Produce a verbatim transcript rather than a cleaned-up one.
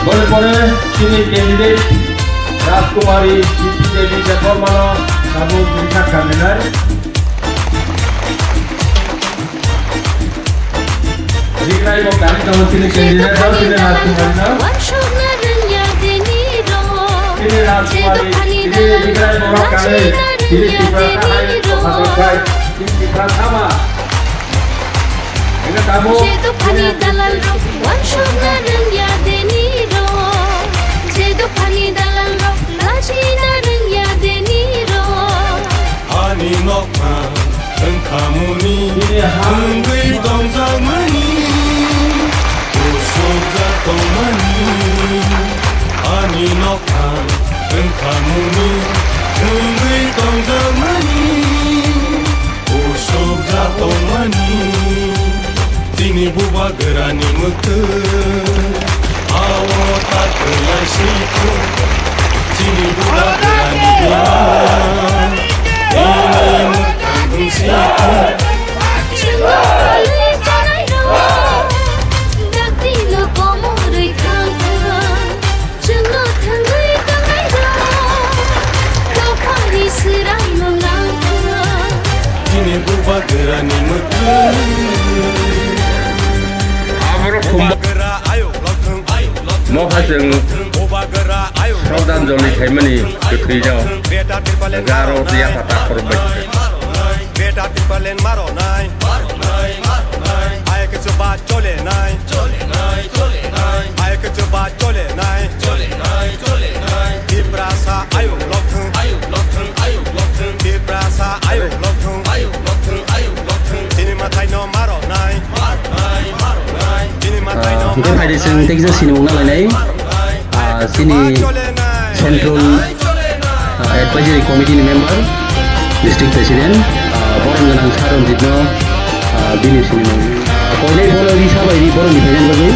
Bole pore chini candidate Rajkumari Siti Devi Debbarmano tabuk ringkha kandinai. Ringrai bo kani tongo chini candidate no, chini Rajkumari no. Chini Rajkumari, chini Ringrai bo kani, chini Tiprasa hai, Tiprasa sama. Ega tamo. Je dophani dalal rok, wansukna rwngya deni rok. Je dophani dalal rok, lachina rwngya deni rok. Ani nokha wngkhamuni, wngwi tongjakmani, usukjak tongmani. Ani nokha wngkhamuni, wngwi tongjakmani. Usukjak tongmani, chini bubagrani mwktwi. Awo ta kwlai swi thung, chini bubagrani bwla. Bini mwkhang wng swi thung. Chwngno kwlwi chanairok, dakti no komorwi thang thang. Chwngno thangwi tongnairok, dophani swraino nangkha. Chini bubagrani mwtwi. Aborok khumba. Bubagra ayuk lokthung, ayuk lokthung. Nokha chwng bubagra ayuk lokthung. Sroddhanjali khaimani kwthwino. Beta Tripalen garo maronai, yapha takhor bai. Beta Tripalen maronai. Ayuk chuba chole nai. Chole nai, chole nai. Ayuk chuba chole nai. Chole nai, chole nai. Tiprasa ayuk lokthung. Ayuk lokthung, ayuk lokthung. Tiprasa ayuk lokthung. Ayuk lokthung, ayuk lokthung. Chini mathai no maro nai. Maro nai, maro nai. Chini mathai no. Ah, hingke maro phaidi chwng nai. Tei kisa sinimung nalainai. Ah, chini Central, ah, Advisory Committee ni member, District President, ah, borom gwnang Sir Ranjit no, ah, bini sinimung. Koinai bono risa bai ri borom ni phainani bagwi.